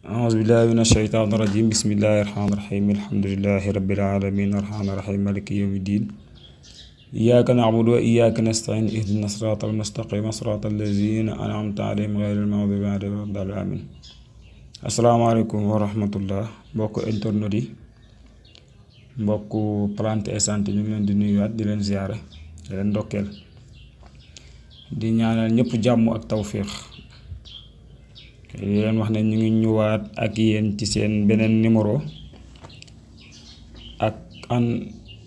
أعوذ بالله من الشيطان الرجيم بسم الله الرحمن الرحيم الحمد لله رب العالمين الرحمن الرحيم مالك يوم الدين إياك نعبد وإياك نستعين اهدنا الصراط المستقيم صراط الذين أنعمت عليهم غير المغضوب عليهم ولا الضالين آمين. asalaamaaleykum wa rahmatullah mbokku internet yi mbokku Plante et Santé ñu ngi leen di nuyuwaat di leen ziyaare di leen ndokkeel di ñaanal ñëpp jàmm ak tawféex di leen wax ne ñu ngi ñëwaat ak yéen ci seen beneen numéro ak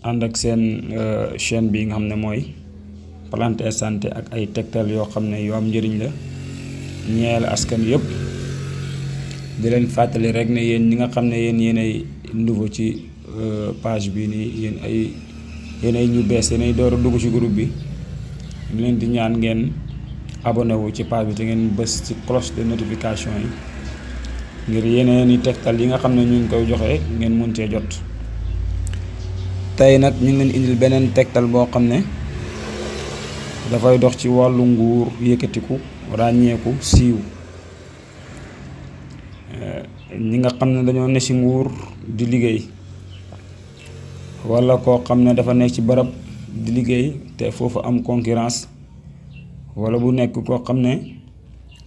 ànd ak seen chaîne bi nga xam ne mooy Plante et Santé ak ay tegtal yoo xam ne yu am njëriñ la ñeel askan yëpp. di leen fàttali rek ne yéen ñi nga xam ne yéenay nouveau ci page bi nii yéen ay ñu bees yéenay door a dugg ci groupe bi ñu leen di ñaan ngeen abonné wu ci page bi te ngeen bës ci cloche de notification yi ngir yeneen i tegtal yi nga xam ne ñu ngi koy joxe ngeen mun cee jot. tey nag ñu ngi leen indil beneen tegtal boo xam ne dafay dox ci wàllu nguur yëkkatiku ràññeeku siiw. ñi nga xam ne dañoo ne ci nguur di liggéey walla koo xam ne dafa nekk ci barab di liggéey te foofu am concurrence walla bu nekk koo xam ne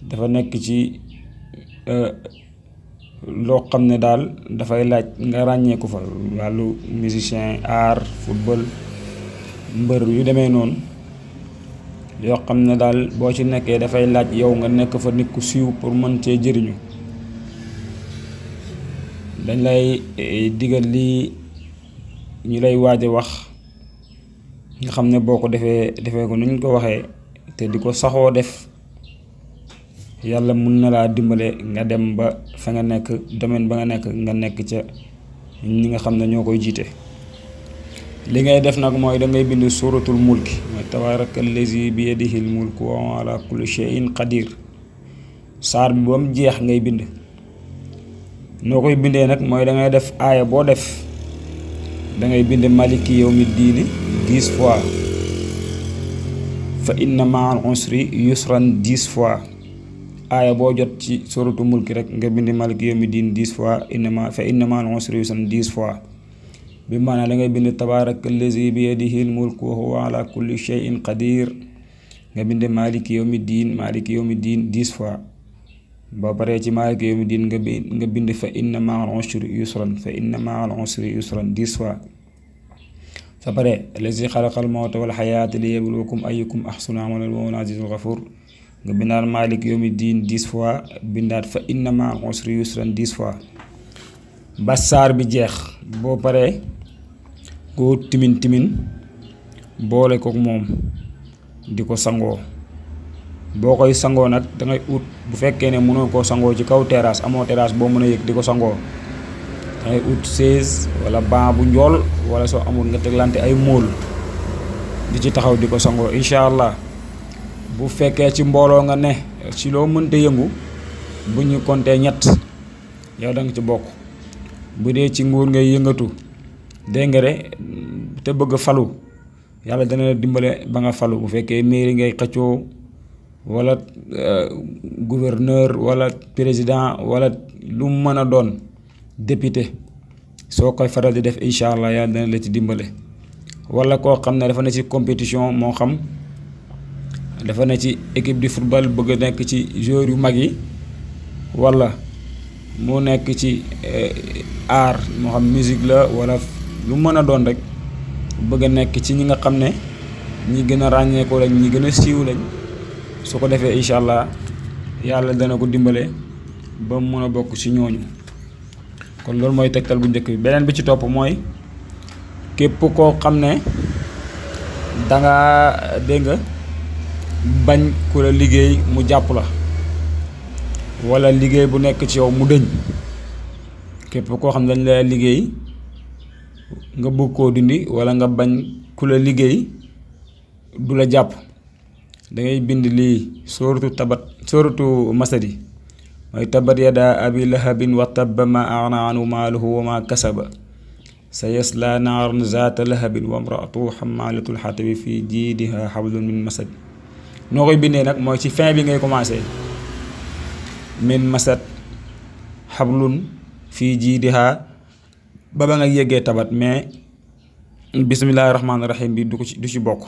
dafa nekk ci loo xam ne daal dafay laaj nga ràññeeku fa wàllu musicien art football mbër yu demee noonu yoo xam ne daal boo ci nekkee dafay laaj yow nga nekk fa nit ku siiw pour mën cee jëriñu. dañ lay digal lii ñu lay waaj a wax nga xam ne boo ko defee ko ni ñu ko waxee te di ko saxoo def yàlla mun na laa dimbale nga dem ba fa nga nekk domaine ba nga nekk ca ñi nga xam ne ñoo koy jiite. li ngay def nag mooy da ngay bind suratul mulki mooy tabaarakal lazi bi yadihil mulku wa huwa ala kulli shay'in qadir saar bi ba mu jeex ngay bind. noo koy bindee nag mooy da ngay def aaya boo def da ngay bind maliki yawmi diini 10 fois fa inna ma'al usri yusran 10 fois aaya boo jot ci suratu mulki rek nga bind maliki yawmi diini 10 fois fa inna ma'al usri yusran 10 fois bi maanaam da ngay bind tabaarakal lazi bi yadihil mulku wa huwa ala kulli shay'in qadir nga bind maliki yawmi diin 10 fois. ba pare ci maaliki yawmi diin nga bind fa inna ma'al usri yusran 10 fois. sa pare allazi xalaqal mawta wal xayaata liyabluwakum ayyukum ahsanu amalan wa huwal azizul ghafuur nga bindaat maaliki yawmi diin 10 fois bindaat fa inna ma'al usri yusran 10 fois ba saar bi jeex. boo paree koo timin boole kook moom di ko sangoo. boo koy sangoo nag dangay ut bu fekkee ne mënoo koo sangoo ci kaw terrasse amoo terrasse boo mën a yëg di ko sangoo dangay ut chaise walla banc bu njool walla soo amul nga teglante ay móol di ci taxaw di ko sangoo incha allah. bu fekkee ci mbooloo nga ne ci loo mënte yëngu bu ñu compter ñett yow da nga ci bokk. bu dee ci nguur ngay yëngatu dégg nga de te bëgg falu yàlla dana la dimbale ba nga falu. bu fekkee mairie ngay xëccoo wala gouverneur wala président wala lu mën a doon député soo koy faral di def incha allah yàlla dana la ci dimbale. wala koo xam ne dafa ne ci compétition moo xam dafa ne ci équipe de football bëgg a nekk ci joueur yu mag yi wala mu nekk ci art moo xam musique la wala lu mën a doon rek bëgg a nekk ci ñi nga xam ne ñi gën a ràññeekoo lañ ñi gën a siiw lañ. su ko defee incha allah yàlla dana ko dimbale ba mu mën a bokk ci ñooñu. kon loolu mooy tegtal bu njëkk bi. beneen bi ci topp mooy képp koo xam ne danga dégg nga bañ ku la liggéey mu jàpp la walla liggéey bu nekk ci yow mu dëñ. képp koo xam ne dañ la liggéey nga bëgg koo dindi walla nga bañ ku la liggéey du la jàpp. da ngay bind lii sóoratu masadi mooy tabat yada abi lahabin wa tabba ma agna anhu maaluhu wa ma kasaba sa yasla naaran zaata lahabin wa imraatuhu xammaalatul xatabi fi jiidiha xablun min masad. noo koy bindee nag mooy ci fin bi ngay commencé min masad xablun fii jiidihaa ba nga yeggee tabat, mais bismillahi rahmaani rahim bi du ci bokk.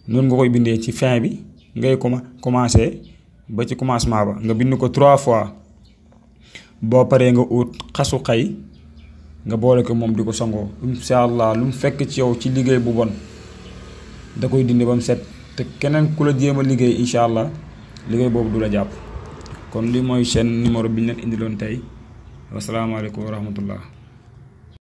noonu nga koy bindee ci fin bi ngay commencé ba ci commencement ba nga bind ko 3 fois. boo paree nga ut xasu xay nga boole ko moom di ko sangoo, incha allah lu mu fekk ci yow ci liggéey bu bon da koy dindi ba mu set, te keneen ku la jéem a liggéey incha allah liggéey boobu du la jàpp. kon li mooy seen numéro bi ñu leen indiloon tey. wasalaamaaleykum wa rahmatullah.